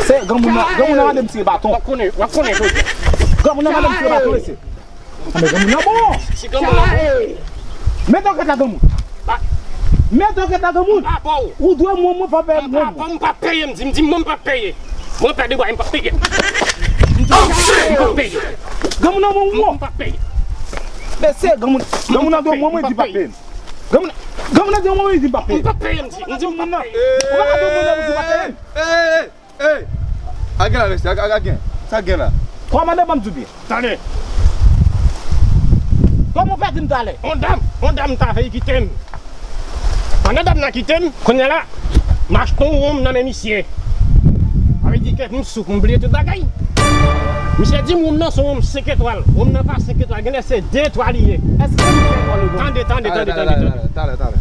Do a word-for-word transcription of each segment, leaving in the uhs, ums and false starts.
Se granmoun nan, granmoun nan mande m tire baton. W ap konnen, w ap konnen jodi a. Granmoun nan mande m tire baton, mesye. Anben, granmoun nan bon. Si granmoun nan bon. Met ankèt la, granmoun. Met ankèt la, granmoun. M pa ba w. Ou dwe mwen, mwen pa peye. M pa ba w, m pa peye, m di, m di, mwen m pa peye. Mwen pèdi bwa, m pa peye. M di, m pa peye. Granmoun nan bon, mwen. M pa peye. Mesye, granmoun, granmoun nan dwe mwen, mwen di pa peye. Granmoun, granmoun nan dwe mwen, mwen di pa peye. M pa peye, m di, m di, m pa peye. Ou pa ka dwe mwen, mwen di pa peye. Ey! A gen la, mesye, a, a, a gen. Sa gen la? Kòmandan, ban m di w byen. Tande. Kòman w fè di m talè? On dam, on dam ta vle kite m. Pandan dam nan kite m, kounye a la, m achte yon wonm nan men misye. Sa vle di ke m sou, m bliye tout bagay. Misye di m wonm nan se yon wonm senk etwal. Wonm nan pa senk etwal, genlè se de etwal li ye. Èske se senk etwal ou gen? Tande, tande, tande, tande, tande. Talè, talè, talè.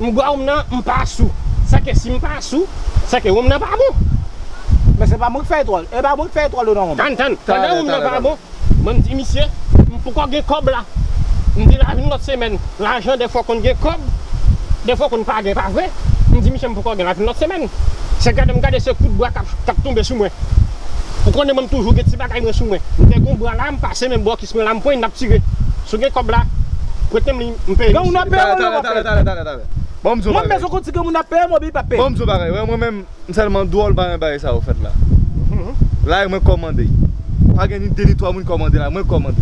M bwè wonm nan, m pa sou. Sèke si m pa sou, sèke wonm nan pa bon. Men se pa mwen k fè etwal. E pa mwen k fè etwal ou nan wonm. Tann, tann. Pandan wonm nan pa bon, mwen m di misye, m poko gen kòb la. M di l a vin lòt semèn. Lajan dèfwa konn gen kòb, dèfwa konn pa gen, pa vre? M di misye m poko gen, l a vin lòt semèn. Se gade m gade se kout bwa k ap, k ap tonbe sou mwen. Ou konnen mwen m toujou gen ti bagay mwen sou mwen. M te gen yon bwa la, m pase men bò kis mwen la, m pran l, n ap tire. Si w gen kòb la, prete m li, m peye misye. Granmoun ap peye mwen, yo pa peye. Talè, talè, talè, talè. Bon, m di w yon bagay. Mwen bezwen konn si granmoun ap peye mwen oubyen l pap peye. Bon, m di w yon bagay. Wè, mwen menm, m sèlman dwòl pa nan bagay sa yo fèt la. La, e mwen k kòmande. Pa gen ni de ni twa moun k kòmande la, mwen k kòmande.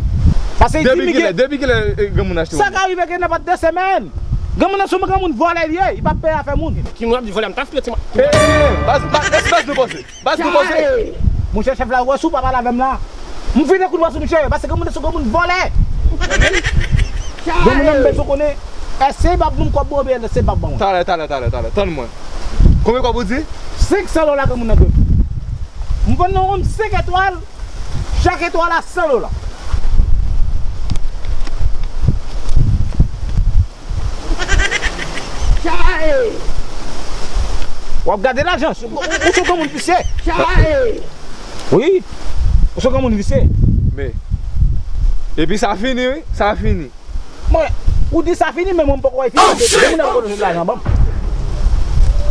Paske li di m ke depi kilè, depi kilè, e, granmoun achte wonm? Sa ka rive ke nan pa de semèn. Granmoun nan se yon granmoun vòlè li ye, li pap peye afè moun. Ki moun ap di vòlè, m ta fouye ti mwa. E, e, e, baz, baz, lès baz nou poze. Baz nou poze. Monchè chèf la, ou wè si w pa pale avè m la, m vide kout bwa sou misye, paske granmoun nan se yon granmoun vòlè. Granmoun nan m bezwen konnen, èske l p ap ban m kòb mwen oubyen se l p ap ban mwen? Talè, talè, talè, talè. Tann mwen. Konbyen kòb ou di? Senk san dola granmoun nan dwe m. M vann nan wonm senk etwal, chak etwal a san dola. W ap gade lajan. Ou, ou, ou se granmoun visye. Wi. Ou se granmoun visye. Men, epi sa fini, wi. Sa fini. Mwen, ou di sa fini, men mwen m poko wè fini. Depi moun nan poko jwenn lajan, ban m.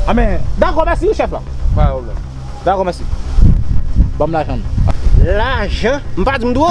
Anben, dakò, mèsi, wi, chèf la. Pa pwoblèm. Dakò, mèsi. Ban m lajan. Lajan? M pa di m dwe w?